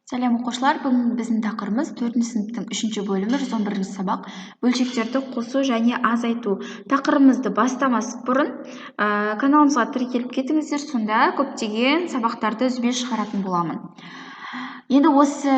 Сәлем, оқушылар! Бүгін біздің тақырыбымыз 4 сыныптың 3 бөлімі, 111 сабақ, бөлшектерді қосу және азайту. Тақырыбымызды бастамас бұрын каналымызға тіркеліп кетіңіздер, сонда көптеген сабақтарды үзбей шығаратын боламын. Енді осы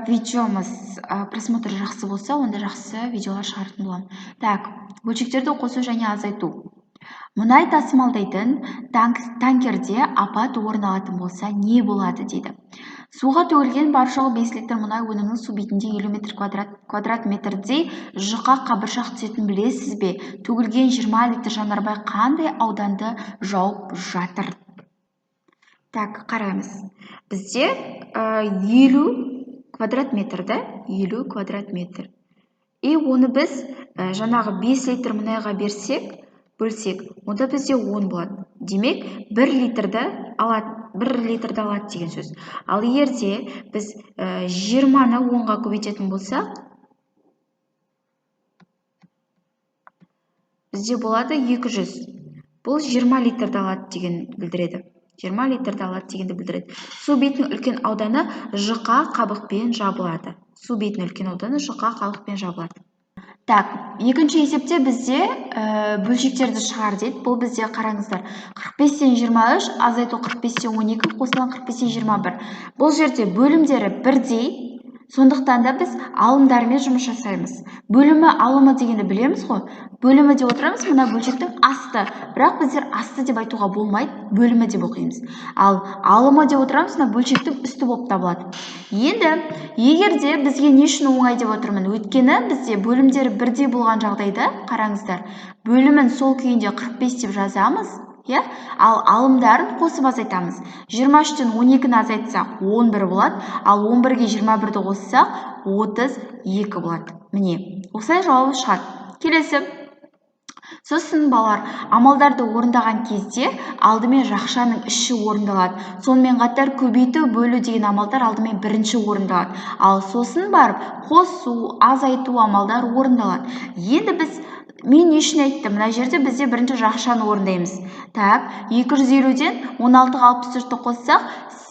видеомыз просмотр жақсы болса, онда жақсы видеолар шығаратын боламын. Так, бөлшектерді қосу және азайту. Мұнай тасымалдайтын танкерде апат орын алатын болса, не болады дейді. Суға төгілген бар жоғы 5 литр мұнай өнімінің су бетінде 50 метр квадрат метрдей жұқа қабыршақ түсетінін білесіз бе? Төгілген 20 литр жанармай қандай ауданды жауып жатыр? Так, қараймыз. Бізде 50 квадрат метр, да? 50 квадрат метр. И оны біз жаңағы 5 литр мұнайға берсек, бөлсек, онда бізде 10 болады. Демек, 1 литрді алады, 1 литрді алады деген сөз. Ал егер де біз 20-ны 10-ға көбейтетін болсақ, бізде болады 200. Бұл 20 литрді алады деген білдіреді. 20 литрді алады дегенді білдіреді. Су бетінің үлкен ауданы жұқа қабықпен жабылады. Су бетінің үлкен ауданы жұқа қабықпен жабылады. Так, екінші есепте бізде бөлшектерді шығар дейді. Бұл бізде қараңыздар, 45-тен 23 азайту 45-тен 12 қосылған 45-тен 21. Бұл жерде бөлімдері бірдей, сондықтан да біз алымдармен жұмыс жасаймыз. Бөлімі алымы дегенді білеміз ғой. Бөлімі деп отырамыз, мына бөлшектің асты. Бірақ біздер асты деп айтуға болмайды, бөлімі деп оқимыз. Ал алымы деп отырамыз, мына бөлшектің үсті болып табылады. Енді егер де бізге не үшін оңай деп отырмын? Өйткені бізде бөлімдері бірдей болған жағдайда, қараңыздар, бөлімін сол күйінде 45 деп жазамыз, иә? Ал алымдарын қосып азайтамыз. 23-тен 12-ні азайтсақ 11 болады, ал 11-ге 21-ді қоссақ 32 болады. Міне, осылай жауабы шығады. Келесі. Сосын балалар, амалдарды орындаған кезде алдымен жақшаның іші орындалады. Сонымен қатар көбейту, бөлу деген амалдар алдымен бірінші орындалады. Ал сосын барып қосу, азайту амалдар орындалады. Енді мен не үшін айттым? Мына жерде бізде бірінші жақшаны орындаймыз. Так, 250-ден 16-ға 64-ті қоссақ,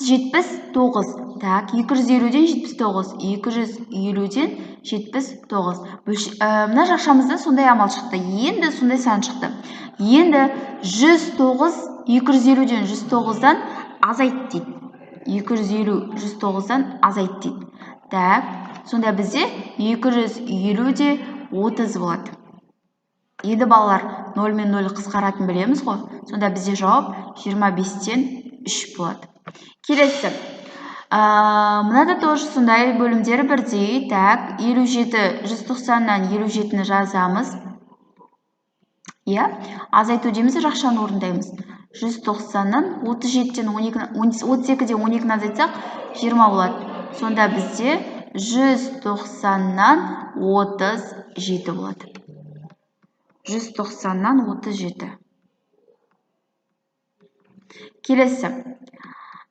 79. Так, 250-ден 79. 250-ден 79. Мына жақшамызда сондай амал шықты. Енді сондай сан шықты. Енді 109, 250-ден 109-дан азайт дейді. 250, 109-дан азайт дейді. Так, сонда бізде 250-де 30 болады. Енді балалар, 0 мен 0 қысқаратын білеміз ғой. Сонда бізде жауап 25-тен 3 болады. Келесі. Мынада тоже сондай бөлімдері бірдей. Так, 57, 190-нан 57-ні жазамыз. Иә, азайту дейміз, жақшаны орындаймыз. 190-нан 37-ден 12-ні, 32-ден 12-ні азайтсақ, 20 болады. Сонда бізде 190-нан 37 болады. 190-нан 37. Келесі.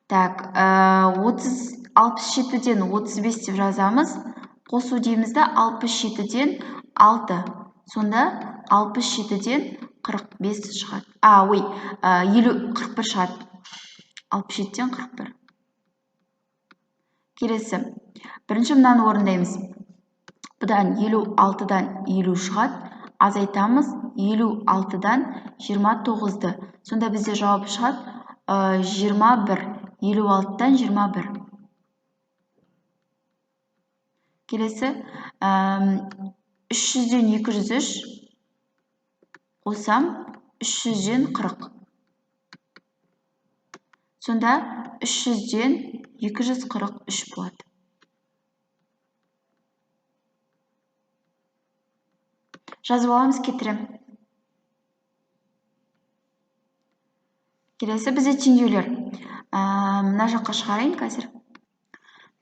Так, 67-ден 35 деп жазамыз. Қосу дейміз да 67-ден 6. Сонда 67-ден 45 шығады. А, ой, елу, 41 шығады. 67-ден 41. Келесі. Бірінші мынаны орындаймыз. Бұдан 56-дан 50 шығады. Азайтамыз 56-дан 29-ды. Сонда бізде жауап шығады, 21. 56-дан 21. Келесі, 300-ден 203 қосам 300-ден 40. Сонда 300-ден 243 болады. Жазып аламыз, кетірем. Келесі бізде теңдеулер. Мына жаққа шығарайын қазір.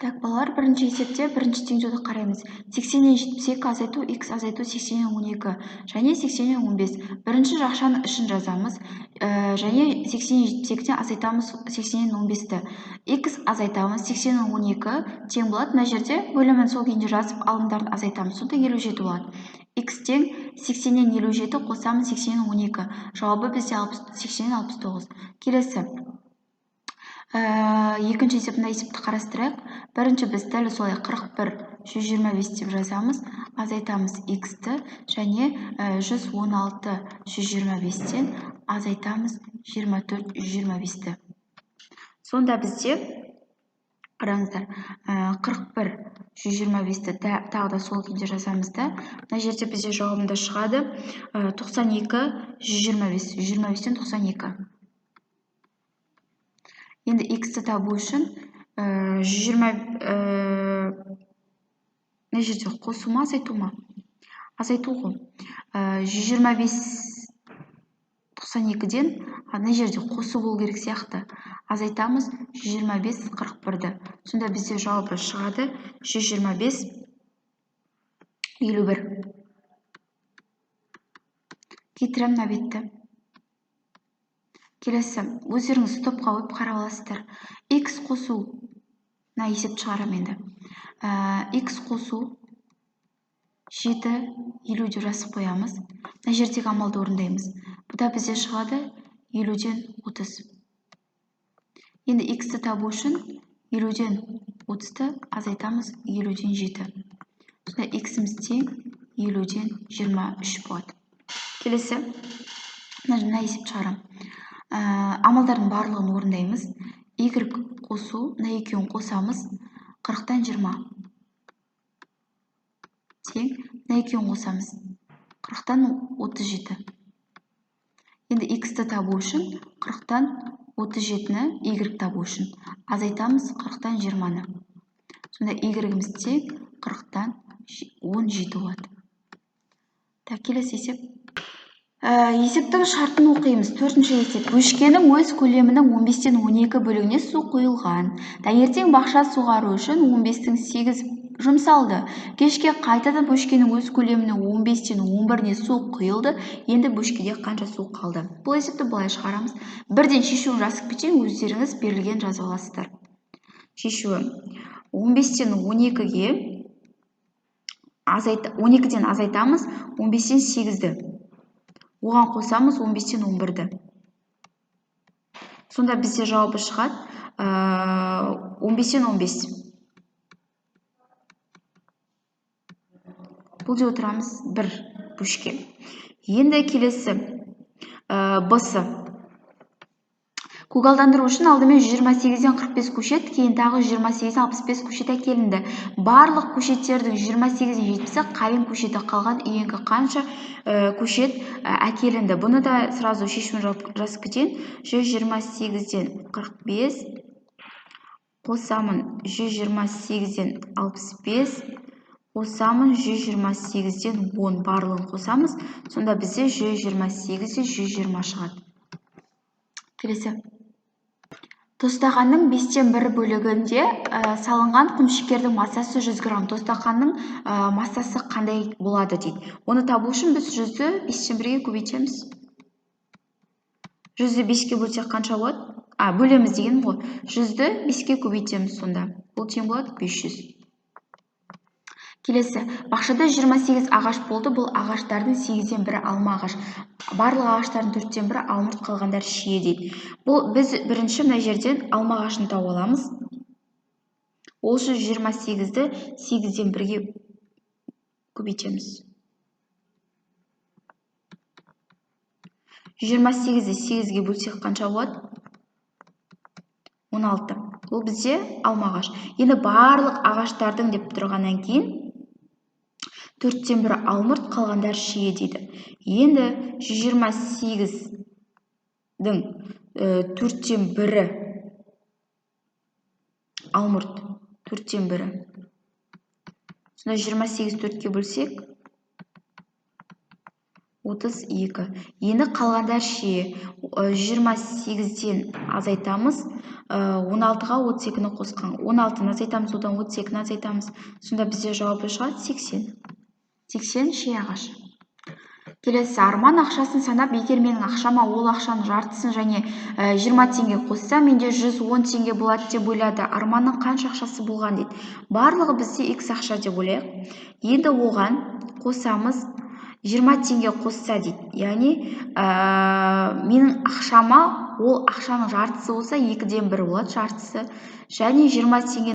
Так, балалар, бірінші есепте бірінші теңдеуді қараймыз. 80-нен 72 азайту х азайту 80-нен 12 және 80-нен 15. Бірінші жақшаның ішін жазамыз. Және 80-нен 72-ден азайтамыз 80-нен 15-ті. Х азайтамыз 80-нен 12 тең болады. Мына жерде бөлімін сол күйінде жазып, алымдарын азайтамыз. Сонда 57 болады. Х тең 80-нен 57 қосамыз 80-нен 12. Жауабы бізде 80-нен 69. Келесі. Екінші есеп, мына есепті қарастырайық. Бірінші біз дәл солай 41 125 деп жазамыз, азайтамыз x-ті және 116 125-тен азайтамыз 24 125-ті. Сонда бізде, қараңыздар, 41 125-ті тағы да сол күйінде жазамыз да, мына жерде бізде жауабында шығады 92 125, 125-тен 92. Енді x-ті табу үшін 120, мына жерде қосу ма, азайту ма? Азайту ғой. 125 92-ден мына жерде қосу болу керек сияқты. Азайтамыз 125 41-ді. Сонда бізде жауабы шығады 125 51. Кетіремін мына бетті. Келесі, өздеріңіз стопқа қойып қарап аласыздар. X қосу, мына есепті шығарамын енді. X қосу 7 50 деп жазып қоямыз. Мына жердегі амалды орындаймыз. Бұда бізде шығады 50-ден 30. Енді x-ті табу үшін 50-ден 30-ты азайтамыз 50-ден 7. Сонда x-іміз тең 50-ден 23 болады. Келесі, мына есепті шығарамын. Амалдардың барлығын орындаймыз. Y қосу, мына екеуін қосамыз, 40-тан 20 тең, мына екеуін қосамыз, 40-тан 37. Енді x-ті табу үшін 40-тан 37-ні y табу үшін азайтамыз 40-тан 20-ны. Сонда y-іміз тең 40-тан 17 болады. Так, келесі есеп. Есептің шартын оқимыз. Төртінші есеп. Бөшкенің өз көлемінің 15-тен 12 бөлігіне су құйылған. Таңертең бақша суғару үшін 15-тің 8 жұмсалды. Кешке қайтадан бөшкенің өз көлемінің 15-тен 11-не су құйылды. Енді бөшкеде қанша су қалды? Бұл есепті былай шығарамыз. Бірден шешуін жазып кетейін, өздеріңіз берілген жазып аласыздар. Шешуі 15-тен 12-ге 12-ден азайтамыз 15-тен 8-ді. Оған қосамыз 15-тен 11-ді. Сонда бізде жауабы шығады 15-тен 15. Бұл деп отырамыз бір бөшке. Енді келесі б-сы. Көгалдандыру үшін алдымен 128-ден 45 көшет, кейін тағы 128-ден 65 көшет әкелінді. Барлық көшеттердің 128-ден 70-і қайың көшеті, қалған үйеңкі қанша көшет әкелінді? Бұны да сразу шешімін жазып кетейін. 128-ден 45 қосамын 128-ден 65 қосамын 128-ден 10, барлығын қосамыз. Сонда бізде 128-ден 120 шығады. Келесі. Тостағанның 1/5 бөлігінде салынған құмшекердің массасы 100 грамм. Тостағанның массасы қандай болады дейді. Оны табу үшін біз 100-ді 1/5-ге көбейтеміз. 100-ді 5-ке бөлсек қанша болады? Бөлеміз дегенім ғой. 100-ді 5-ке көбейтеміз сонда. Бұл тең болады 500. Келесі, бақшада 28 ағаш болды. Бұл ағаштардың 1/8 алма ағаш. Барлық ағаштардың 1/4 алмұрт, қалғандар шие дейді. Бұл біз бірінші мына жерден алма ағашын тауып аламыз. Ол үшін 28-ді 1/8-ге көбейтеміз. 28-ді 8-ге бөлсек қанша болады? 16. Бұл бізде алма ағаш. Енді барлық ағаштардың деп тұрғаннан кейін 1/4 алмұрт, қалғандар шие дейді. Енді 128-дің 1/4 алмұрт, 1/4. Сонда 28 4-ке бөлсек 32. Енді қалғандар шие. 128-ден азайтамыз, 16-ға 32-ні қосқан. 16-ны азайтамыз, одан 32-ні азайтамыз. Сонда бізде жауабы шығады 80. 80 шие ағашы. Келесі, Арман ақшасын санап, егер менің ақшама ол ақшаның жартысын және 20 теңге қосса, менде 110 теңге болады деп ойлады. Арманның қанша ақшасы болған дейді. Барлығы бізде x ақша деп ойлайық. Енді оған қосамыз 20 теңге қосса дейді. Яғни менің ақшама ол ақшаның жартысы болса, екіден бірі болады жартысы және 20 теңгені.